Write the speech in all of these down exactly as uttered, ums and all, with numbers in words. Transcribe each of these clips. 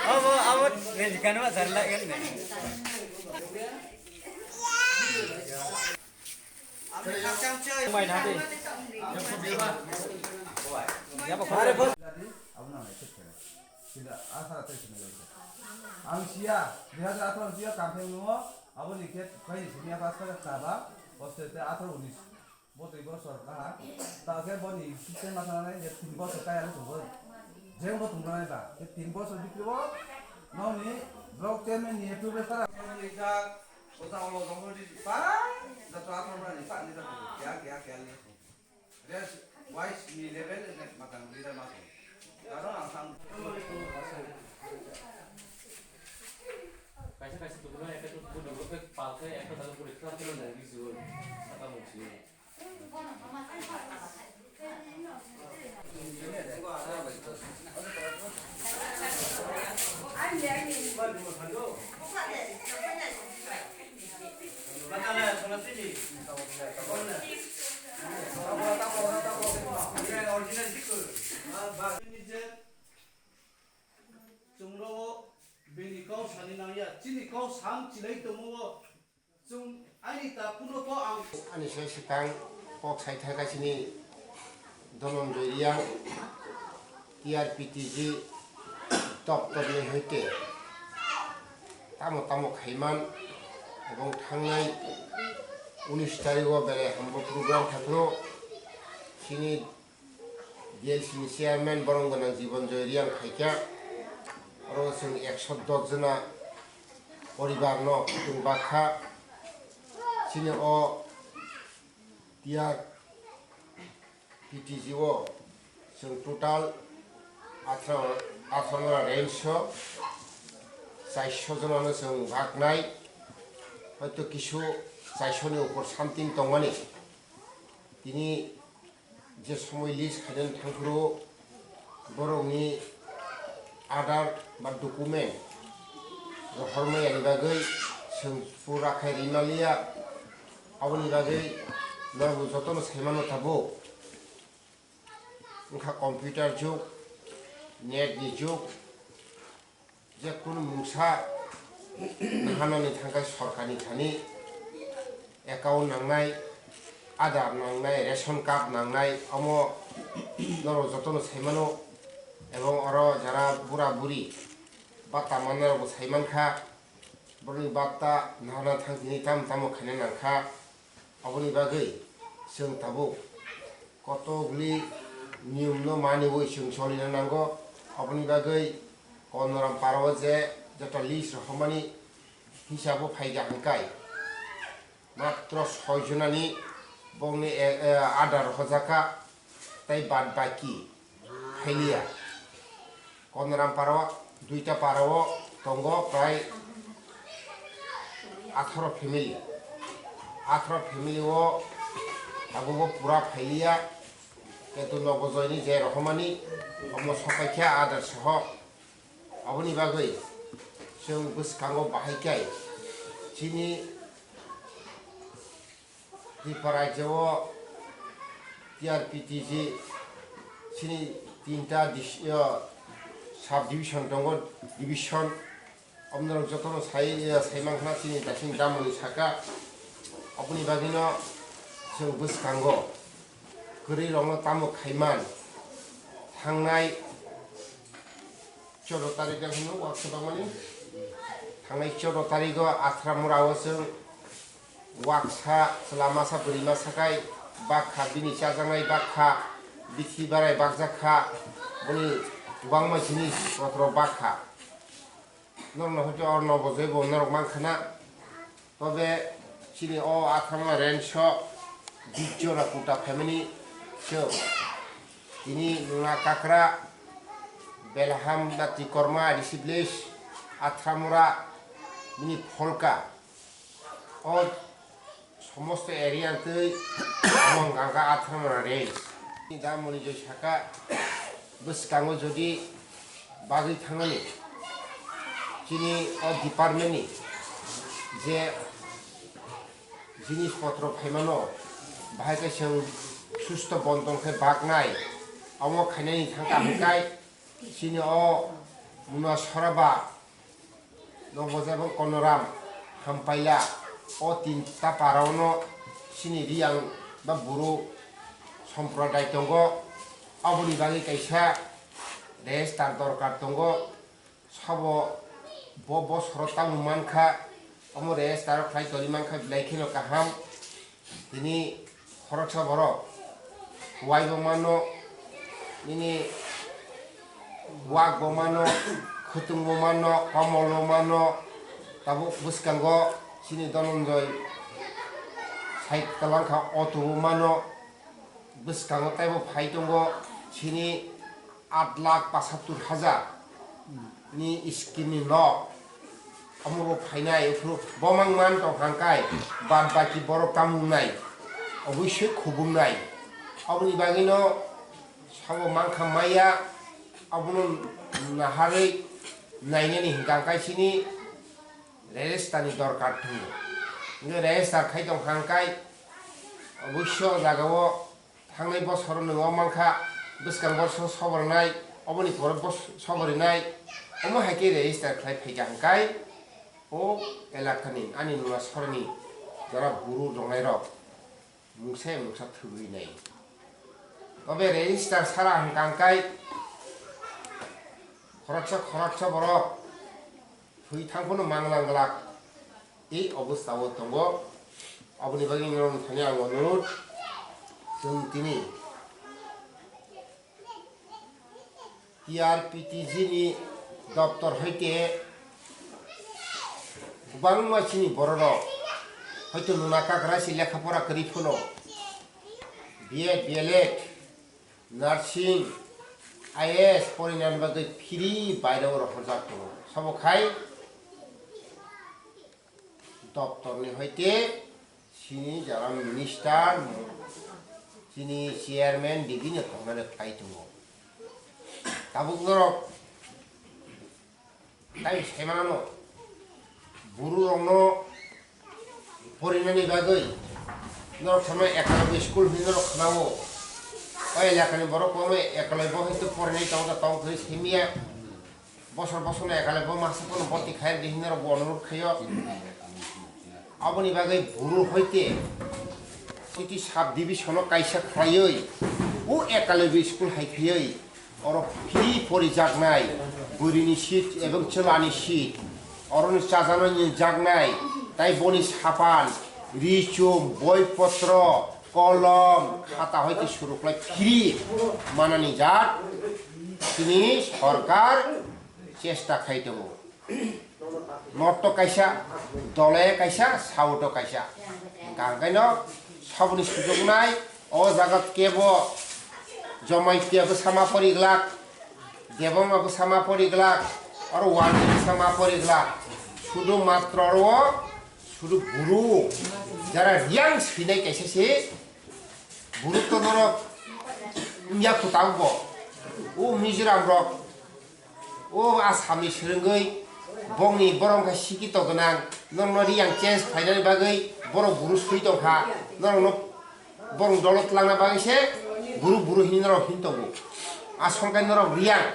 Abo, abo, nini kanu asar lagi kan? Mai nanti. Ya, Pak. Ang siya, dui hajar atharo ang siya, kampeng nungo, abo ni khe, pai ni sini apa asal kaba, boste te atharo unis. Bo twi bosor kaha. Ta khe boni system ma thangnai je tin bosor kaya le tongo. Jeng bo tong nai ba. Je tin bosor bikri bo noni block chairman ni approval sara. Ni ta o ta o lo dong di pa. Da to apa ni pa ni ta. Kya kya kya ni. Rest wise ni level ni matang ni ta ma. Aro ang sang. Kaisa kaisa tukuna ekta tukuna dogro khe pal khe ekta dalo puri khe khe nang di jul. Saka mung si. Chwngno bini kok sani nangya, chini kok sam chilai tongo. Chwng ani ta puno ko ang. Ani se swkang kok sai thangkha chini Dhananjay Reang, T R P T G doptor ni hoite tamo tamo khaiman ebong thangnai unis tarikh o belai hambo program khaphuru chini D L C ni chairman borong gwnang Jiban Joy Reang khaikha. Oro chwng ekso dos jona poribar no kutung bakha. Chini o T R P T G o chwng total atharo, atharo range o chairso jona no chwng baknai. Hoito kisu chairso ni upor something tongmani. Tini je somoi list khainani thangphuru borokni Aadhaar ba document rohormani bagwi chwng pura khai rimaliya. Aboni bagwi norok jotono saimano tabuk wngkha computer jug, net ni jug. Je kunu mungsa nahanani thangkhe sorkarni thani account nangnai, Aadhaar nangnai, ration card nangnai, omo norok jotono saimano. Ebong oro jara bura buri bata mannairokbo saimankha, borokni bata nahana thangtini tamo tamo khaina nangkha. Aboni bagwi chwng tabuk kotokli niyomno maniwi chwng cholina nango. Aboni bagwi Konoram parao je joto list rohormani hisabo phaikha hwnkhe matro soi jonani bongni, eh, eh, Aadhaar rohorjakha. Tei bad baki phailiya. Konoram parao duita parao tongo prai atharo family. Atharo family o abo bo pura phailiya. Ketu nobojoini je rohormani omo sopaikha Aadhaar soho. Aboni bagwi chwng bwskango bahai khe chini Tripura rajyo o T R P T G chini tinta dis-, o, sub division tongo, division. Omo norok jotono sai, o, saimankha chini daising damoni saka. Oboni bagwino chwng bwskango kwrwirokno tamo khaiman thangnai. Chordo tarikh hino waksa tongmani. Thangnai chordo tarikh o Athra mura o chwng waksa chwla masa bwrwi masa kai bakha, bini chajaknai bakha, bithi barai bakjak kha, boni kwbangma jinis potro bakha. Norokno hwnkhe oro nobo jaibo norok mankha na. Tobe chini o athama range o bijora kuta phaimani Chwng tini Nuna Kakra, Belham, Batikorma, Rishiblesh, Athramura, bini pholka. O somosto area twi omo hwnkha kha Athramura range. Tini da moni joi saka bwskango jodi bagwi thangmani chini o department ni je jinis potro phaimano, bahai khe chwng susto bonton khe baknai. Omo khainani thangkha hwnkhe chini o Muna Soraba, Nobojabo Konoram, Hampaila, o tinta paraono chini Riyang ba Buru somproday tongo. Aboni bagwi kaisa register dorkar tongo. Sabo bo bosoro tamo mankha, omo register khlai toni mankha, belai kheno kaham. Tini khoroksa borok waibo mano, nini wakbo mano, khwtwngbo mano, komolbo mano, tabuk bwskango chini Dhananjay sai kwlangkha, autobo mano. Bwskango teibo phai tongo chini aat lakh pachattor hajar ni scheme ni nok. Omo bo phainai, uphuru bo mang man tong hangkai, bad baki borok kamungnai, obwsoi khubungnai. Oboni bagwino sabo mankha maya, abono naharwi nainani hingka hangkai chini register ni dorkar tongo. Hingke register khai tong hangkai, obwsoi o jaga o thangnai bosoro nwng o mankha, bwskang bosoro soborinai, oboni pore bos-, soborinai, omo hai khe register khlai phaikha hwnkhe o elakani ani Nuna Sorani jora buru rwngnairok mungsa mungsa thwgwi nai. Tobe register sara hwnkha hwnkhe khoroksa khoroksa borok thwi thang phano manglang glak. Ei obostha o tongo. Aboni bagwi norok thani ang onurot, chwng tini T R P T G ni doptor hoite kwbangma chini bororok hoito Nuna Kakra si lekha pora kwrwi phano B Ed, B L Ed, nursing, I A S porinani bagwi free baireo rohorjak tongo. Sabo khai doptorni hoite chini jara minister, chini chairman, bibhinno thangmani khlai tongo. Tabuk norok tai saimanano, buru rokno porinani bagwi norok samai ekalabi school hinwi norok khnao. O elakani borok kwbangma ekalabi bo hinwi porinai tongo, tong thwi simiya. Bosor bosor no ekalabi bo masa phano boti khai di hinwi norok bo onurot khaio. Aboni bagwi buru hoite titi sub division o kaisa khlaiwi o ekalabi school hai khaiwi oro free porijaknai, bwrwini seat ebong chwlani seat, oroni chajaknai nini jaknai, tai boni sapan, ri chum, boi potro, kolom, khata hoite suruklai free manani jat chini sorkar chesta khai tongo. North o kaisa, dole kaisa, south o kaisa. Hwnkha hwnkhaino saboni sujuk nai, o jaga kebo Jamatia bwsama poriglak, Deboma bwsama poriglak, oro Wanti bwsama poriglak. Sudu matro oro o, sudu buru, jara Riyang swinai kaisa se, buru to norok wngya kwtal bo. O Mizoram rok, o Assamni swrwngwi bongni borok wngkha sikito gwnang, norokno Riyang change phainani bagwi borok buru swi tongkha, norokno borok dolo twlangna bagwi se buru buru hinwi norok hin tongo. Asol khe norok Riyang.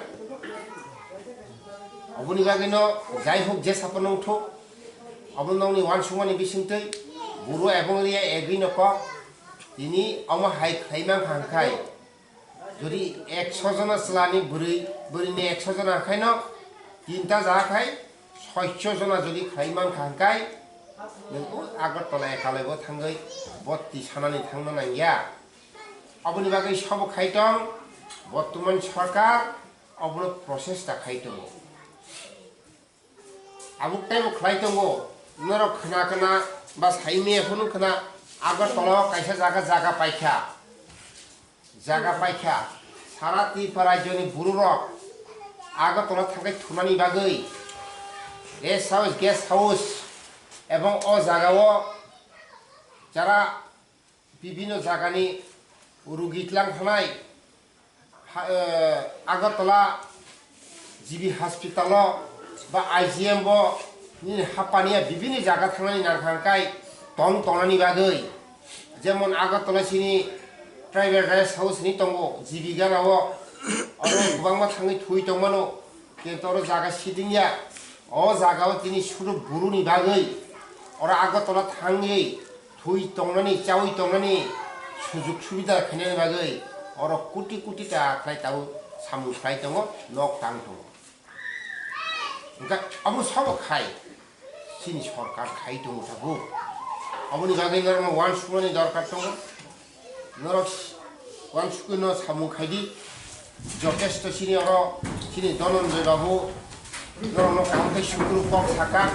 Oboni bagwino jai hok je sapono wngthok, obo nokni uansukmani bisingtwi buru ebong Riya agree no kok. Tini omo hai khlai mankha hwnkhai, jodi ekso jona chwlani bwrwi, bwrwini ekso jona hwnkhai no tinta ja khai soicho jona jodi khlai mankha hwnkhai, nwng o Agartala ekalaibo thangwi botti sanani thangna nangya. Aboni bagwi sabo khai tong, bottoman sorkar obono process ta khai tongo. Abuk teibo khlai tongo, norok khna khna ba sai maya phano khna Agartala o kaisa jaga, jaga paikha. Jaga paikha, sara Tripura rajyoni bururok Agartala thangwi thunani bagwi rest house, guest house ebong o jagao jara bibino jagani rugi tlang thanai ha-, eh, Agartala G B hospital o ba I G M o nini hapaniya bibini jaga thangnani nangkha hwnkhe tong tongnani bagwi, jemon Agartala sini private rest house ni tongo G B gana o, oro kwbangma thangwi thwi tongmano, kintu oro jaga sitting ya, o jaga o tini sudu buruni bagwi oro Agartala thangwi thwi tongnani, chawi tongnani sujug subida khainani bagwi oro koti koti ta khlai tao samung khlai tongo, nok tang tongo. Hwnkhe abo sabo khai chini sorkar khai tongo tabuk. Aboni bagwi norokno uansukmani dorkar tongo. Norok uansukno samung khaidi. Jotesto chini oro chini Dhananjay babu norokno kaham khe sukru kok saka.